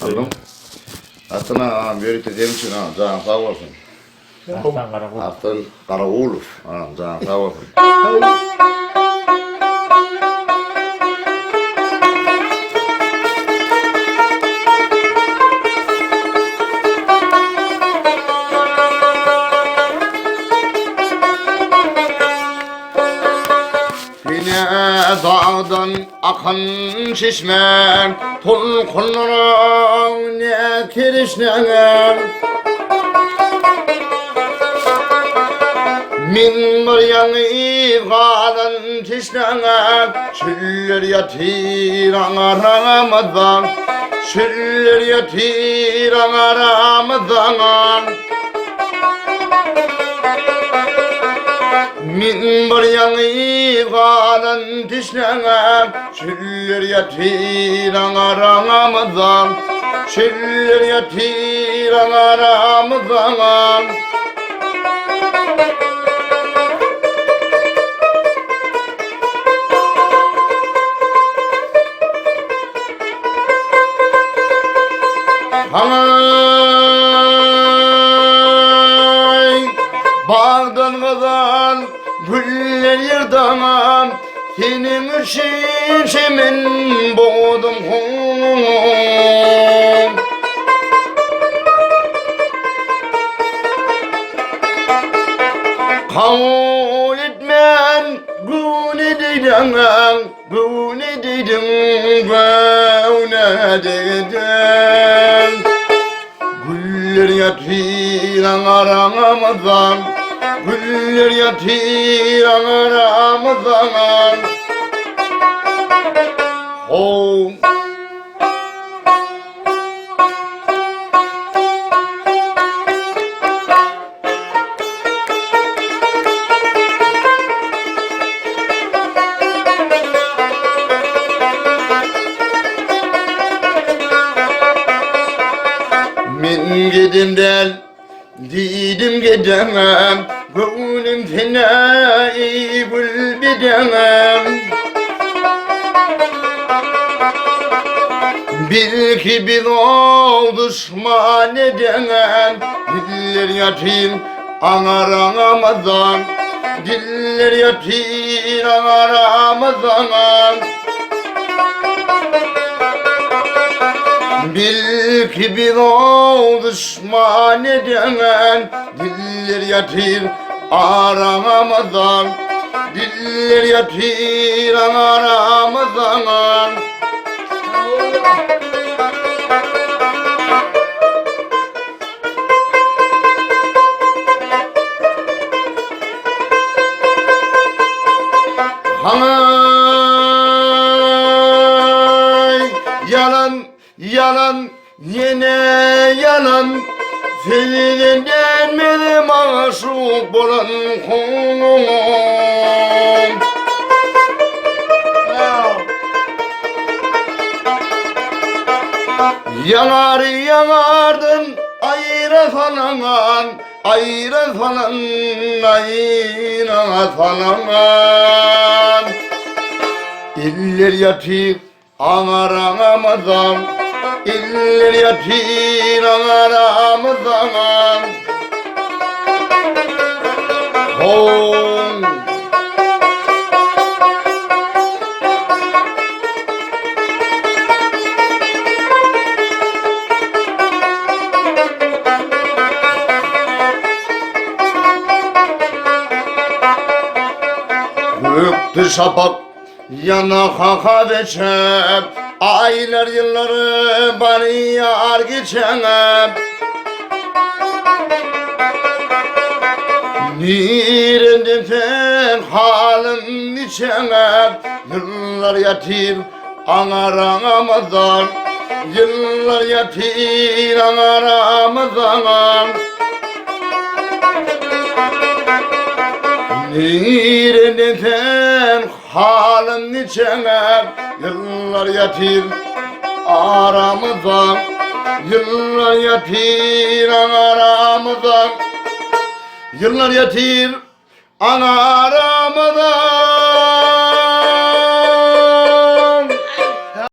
Aldyň. Arslan agam ýörite seň üçin agam janyň sag bolsun. Arslan Garagulow. Arslan Garagulow agam janyň sag bolsun. Ine dagdan akan çeşme, Tolkunlaryň ne kirişneňem. Min bir ýalňyz galan teşnäňe, Çöller ýatyr aňaramyzda, Çöller ýatyr aňaramyzda. Min bir ýalňyz galan teşnäňe, Çöller ýatyr aňaramyzda, Çöller ýatyr aňaramyzda. Haý, bagdan gyzan güller ýerdaňam, Seniň üçin çemen boldum hum. Kabul etmän göwne diýdiň, göwne diýdiň, göwne diýdiň. Güller ýatyr aňaramyzda, Güller ýatyr aňaramyzda. How. Men giden däl, diýdim gidemem, Göwnüm sene eý gül bidemem. Belki biz o duşman edemem, Diller ýatyr aňaramyzdan, Diller ýatyr aňaramyzdan. Belki biz o duşman edemem, Diller ýatyr aramyzdan, Diller ýatyr aramyzdan. Haý, ýalan, ýalan, ýene ýalan, Senden dänmedi magşuk bolan hum. Ýanar ýanardan aýra salaňan, aýra salan, aýra salaňan. Iller ýatyr aňaramyzdan, iller ýatyr aňaramyzdan. Hon. Gökdi şapak ýana haka beçep, Aýlar ýyllar barýar geçenep. Nirenden sen halym niçeňe Ýyllar ýatyr aňaramyzdan Ýyllar ýatyr aňaramyzdan Nirenden sen halym niçeňe Ýyllar ýatyr aramyzdan Ýyllar ýatyr aňaramyzdan Ýyllar ýatyr aňaramyzdan.